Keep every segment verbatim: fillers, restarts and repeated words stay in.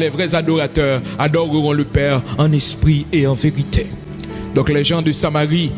Les vrais adorateurs adoreront le Père en esprit et en vérité. Donc les gens de Samarie,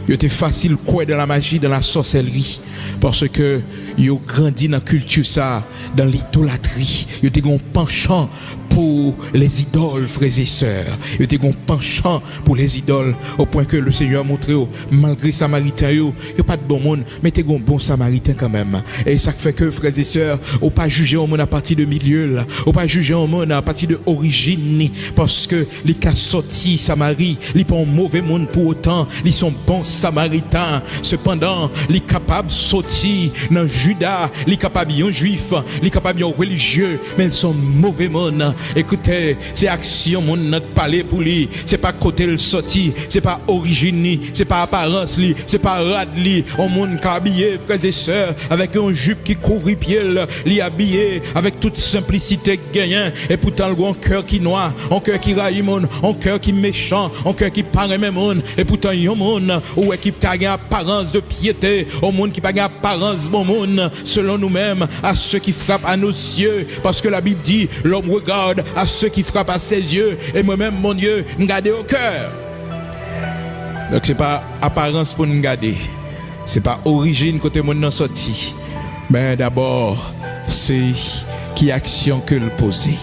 yo te fasil kwè dans la magie, dans la sorcellerie, paske yo grandi nan kilti sa, dans l'idolatrie. Yo te gen yon panchan pou les idoles, frères et sœurs. Yo te gen yon panchan pou les idoles, au point que le Seigneur montre yo, malgre Samariten yo, yo pa t bon moun, men te gen yon bon Samariten kanmenm. E sa k fè ke, frères et sœurs, ou pa jije yon moun apati de milye l, ou pa jije yon moun apati de orijin li, paske li ka sòti Samari, li pa yon move moun pou otan, li se yon bon Samariten. Sepandan, li kapab sòti nan Jida, li kapab yon Jwif, li kapab yon relijye, men l se yon move moun. Ekoute, se aksyon moun nan t pale pou li, se pa kote l sòti, se pa orijin li, se pa aparans li, se pa rad li. Yon moun ka abiye, frères et sœurs, avèk yon jip ki kouvri pye l, li abiye avèk tout senplisite k genyen, e poutan l gen yon kè ki nwa, yon kè ki rayi moun, yon kè ki mechan, yon kè ki pa renmen moun, e poutan yon moun ou wè ki ka gen aparans de pyete, yon moun ki pa gen aparans bon moun, selon nou menm, à ceux qui frappent à nos yeux, parce que la Bible dit, l'homme regarde à ceux qui frappent à ses yeux, et moi-même, mon Dieu, m gade au cœur. Donk se pa aparans pou n gade, se pa orijin kote moun nan sòti, men dabò se ki aksyon ke l poze.